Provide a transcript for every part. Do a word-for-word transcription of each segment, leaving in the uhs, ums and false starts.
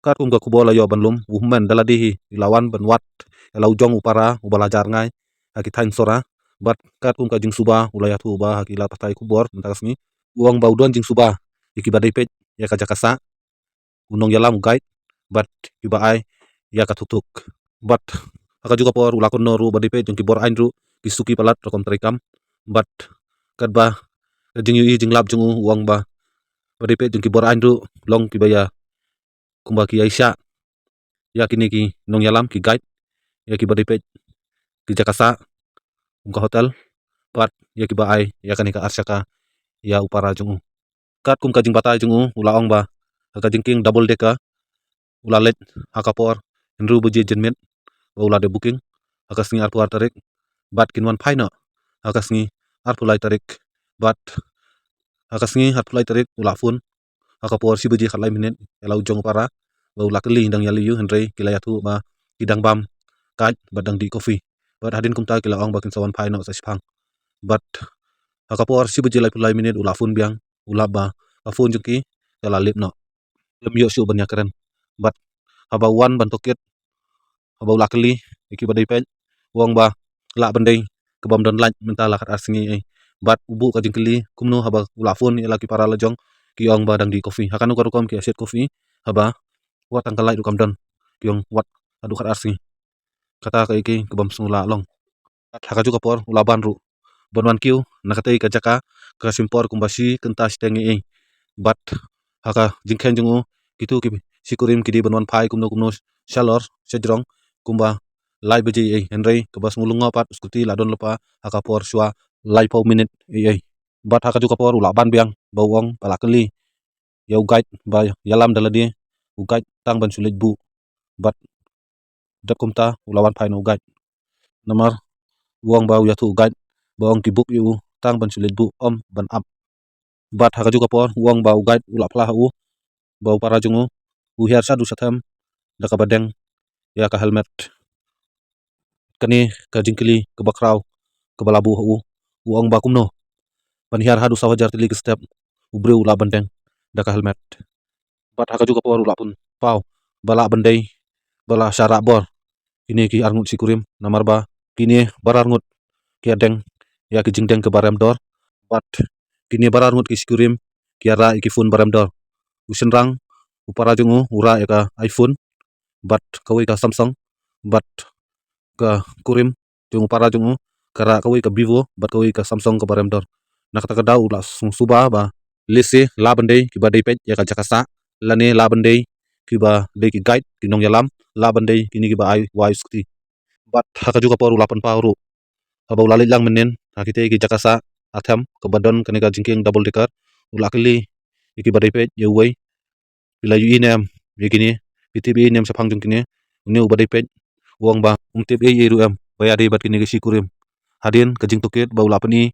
Katkum ka khubor la ïoh ban lum, u hynmen da lade hi u la wan ban wad ïa la u jong u para uba la jar ngai ha ki thaiñ Sora. Bad katkum ka jingsuba u la ïathuh ba ha ki lad pathai khubor mynta ka sngi, u ong ba u don jingsuba ïa kiba dei peit ïa ka jaka sah, u nongïalam, u guide, bad kiba ai ïa ka thukthuk. Bad ha kajuh ka por u la kynnoh ruh ba dei peit jong ki bor aiñ ruh ki suki palat rukom treikam. Bad katba ka jingïohi jinglap jong u, u ong ba ba dei peit jong ki bor aiñ ruh long kiba ïa kumba ki ïaishah ïa kine ki nongïalam, ki guide, ïa kiba dei peit ki jaka sah kum ka hotel, bad ïa kiba ai ïa kane ka ar shaka ïa u para jong u. Katkum ka jingbatai jong u, u la ong ba ha ka jingkieng double decker u la leit ha ka por hynriew baje janmiet ba u la dep booking ha ka sngi arphew ar tarik, bad kin wan phai noh ha ka sngi arphew lai tarik. Bad ha ka sngi arphew lai tarik u la phone ha ka por shi baje khatlai minit ïa la u jong u para ba u la kylli dang ïaleh aiu, hynrei ki la ïathuh ba ki dang bam kait bad dang dih coffee. Bad hadien kumta ki la ong ba kin sa wan phai noh sa shipang. Bad ha ka por shi baje laiphew lai minit u la phone biang, u lap ba ka phone jong ki ka la lip noh. Lem ïoh shuh ban ïakren. Bad haba u wan ban tohkit, haba u la kylli ïa kiba dei peit, u ong ba lah ban dei kaba ym don light mynta la khatar sngi ei. Bad u buh ka jingkylli kumno haba u la phone ïa la ki para la jong, ki ong ba dang dih coffee. Ha kano ka rukom ki ïa siat coffee haba wat tang ka light ruh kam don, ki ong wat haduh khatar sngi. Kata kaei kaei kaba ym sngewlah long. Bad ha kajuh ka por u la ban ruh ban wan kiew na katei ka jaka ka shim por kumba shi kynta shiteng ei ei. Bad ha ka jingkheiñ jong u, kito ki shi kurim ki dei ban wan phai kumno kumno shalor shajrong kumba lai baje ei ei, hynrei kaba sngewlyngngoh pat, u scooty la don lypa ha ka por shuwa laiphew minit ei ei. Bad ha kajuh ka por u la ban biang ba u ong ba la kylli ïa u guide ba ïalam da lade, u guide tang ban shu leit buh. Bad dep kumta u la wan phai na u guide. Namar u ong ba u ïathuh u guide ba ong ki book ïa u tang ban shu leit buh, ym ban ap. Bad ha kajuh ka por u ong ba u guide u la phla ha u ba u para jong u u hiar shaduh shathem da kaba deng ïa ka helmet. Kane ka jingkylli kaba khraw kaba la buh ha u, u ong ba kumno ban hiar haduh saw hajar tylli ki step u briew u lah ban deng da ka helmet. Bad ha kajuh ka por u la pynpaw ba lah ban dei ba la shah rah bor kine ki arngut shi kurim, namar ba kine baroh arngut ki ïa deng ïa ki jingdeng kiba rem dor. Bad kine baroh arngut ki shi kurim ki ïa rah ïa ki phone ba rem dor. U shynrang, u para jong u, u rah ïa ka iPhone bad kawei ka Samsung, bad ka kurim jong u para jong u ka rah kawei ka Vivo bad kawei ka Samsung kaba rem dor. Na kata ka daw u la sngewsuba ba lehse lah ban dei kiba dei peit ïa ka jaka sah, lane lah ban dei kiba dei ki guide, ki nongïalam, lah ban dei kine kiba ai wai u scooty. Bad ha kajuh ka por u la pynpaw ruh haba u la leit lang mynnin ha kitei ki jaka sah ha them kaba don kane ka jingkieng double decker, u la kylli ïa kiba dei peit ïa uwei, phi la ïohi ne em ïa kine, phi tip ei ne em shaphang jong kine? Une uba dei peit u ong ba um tip ei ei ruh em ba ïadei bad kine ki shi kurim. Hadien ka jingtohkit ba u la pyni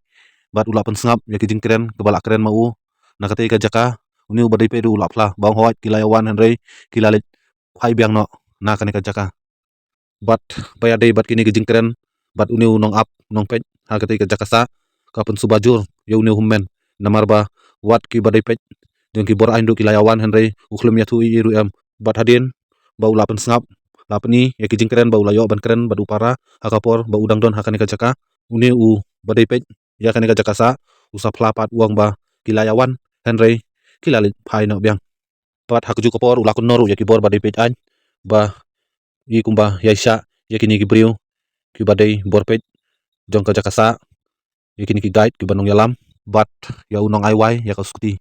bad u la pynsngap ïa ki jingkren kaba la kren ma u na katei ka jaka, une uba dei peit ruh u la phla ba ong hooid ki la ïa wan hynrei ki la leit phai biang noh na kane ka jaka. Bad ba ïadei bad kine ki jingkren bad une u nongap nongpeit ha katei ka jaka sah, ka pynsuba jur ïa une u hynmen, namar ba wat kiba dei peit jong ki bor aiñ ruh ki la ïa wan hynrei u khlem ïathuh ei ei ruh em. Bad hadien ba u la pynsngap, la pyni ïa ki jingkren ba u la ïoh ban kren bad u para ha ka por ba u dang don ha kane ka jaka, une uba dei peit ïa kane ka jaka sah u sa phla pat, u ong ba ki la ïa wan hynrei ki la leit phai noh biang. Bad ha kajuh ka por u la kynnoh ruh ïa ki bor ba dei peit aiñ ba i kumba ïaishah ïa kine ki briew kiba dei bor peit jong ka jaka sah, ïa kine ki guide kiba nongïalam, bad ïa u nongai wai ïa ka scooty.